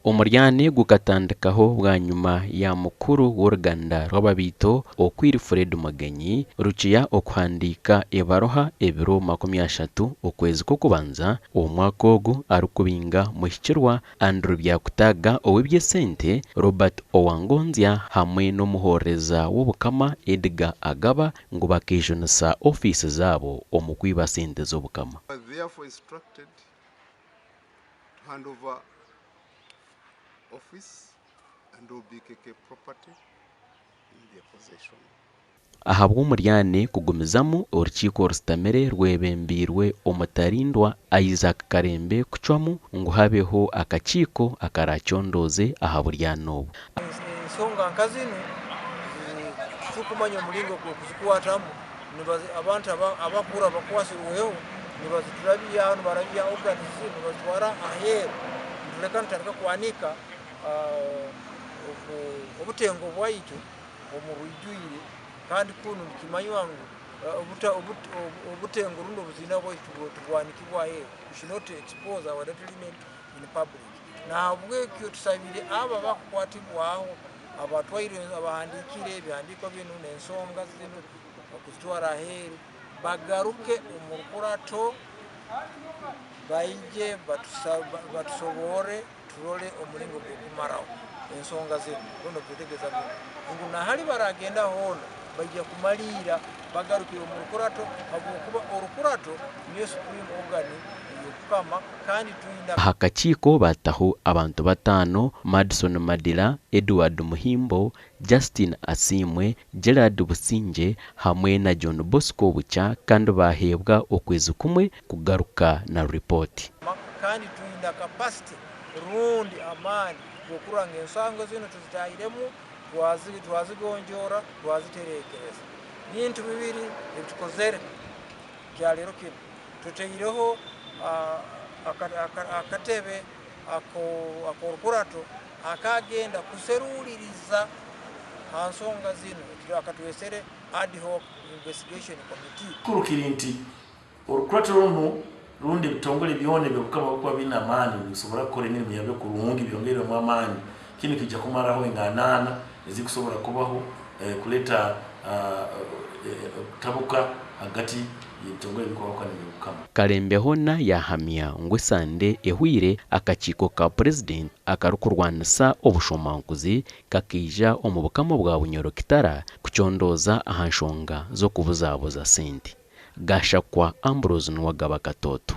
Omuryani gukatandikaho bwanyima ya mukuru w'oruganda rw'ababiito Okwir Fred Mugenyi Rukiya okuhandiika ebaruha ebiro 30 okwezi kw'okubanza omwaka ogu arikubinga Muhikirwa Andrew Byakutaaga ow'eby'esente, Robert Owangonzya hamwe n'omuhorereza w'Obukama Edgar Agaba ngu bakeejunisa ofiisi zaabo omu kwiba sente z'Obukama. to hand over office and all BKK property in their possession. Ahabw'omuryane kugumizamu, orukiiko orusitamire rwebembeirwe Omutarindwa Isaac Karembe kucwamu ngu habeho akakiiko akarakyondooze aha buryane obu. Ensonga nka zinu titurikumanya omuringo gw'okuzikwatamu. Abantu abakuru abakwasirweho nibaziturabya, nibarabya organs nibazitwara aheeru. Nituleka nitutandika kwanika obutengo bwaitu omu rwijwire kandi kunu nikimanywa ngu obutengo rundi obuziina bwaitu tibwanikibwa aheeru. We should not expose our dirty linen in public. Nahabwekyo tusabire abo abakukwatibwaho abatwaire abahandiikire ebihandiiko binu n'ensonga zinu okuzitwara aheeru bagaruke omu rukurato baije batusoborre turole omulingo gw'okumaraho ensonga zinu rundi okwetegereza binu ngu nahali baragenda hoona baija kumaliira bagarukire omu rukurato habwokuba orukurato niyo supreme organ ey'okukama kandi twina. Aha kakiiko baataho abantu bataano, Madison Madila, Edward Muhimbo, Justine Asiimwe, Gerald Busingye hamwe na John Bosco Bukya kandi baaheebwa okwezi kumwe kugaruka na ripooti. Kandi twina capacity rundi amaani g'okurora ngu ensango zinu tuzitahiremu, twazigonjoora, twazitereekereza. Bintu bibiri ebitukozere kyaleero kinu, tutaireho akatebe ak'orukurato akagenda kuseruuliriza ha nsonga zinu akatwesere Ad Hoc Investigation Committee. Kikuru kiri nti orukurato runu rundi ebitongole byona eby'Obukama bikuba biine amaani nibisobora kukora emirimo yabyo kurungi byongerwemu amaani, kinu kiija kumaraho enganana ezikusobora kubaho kuleta okutabuka hagati y'ebitongole ebikwahukana eby'Obukama. Kalembe hoona yaahamya ngu esande ehweire akakiiko ka Purezidenti akarikurwanisa obushomankuzi kakaija omu Bukama bwa Bunyoro Kitara kucondooza aha nshonga z'okubuzabuza sente. Gashakwa Ambrose Nuwagaba Katooto.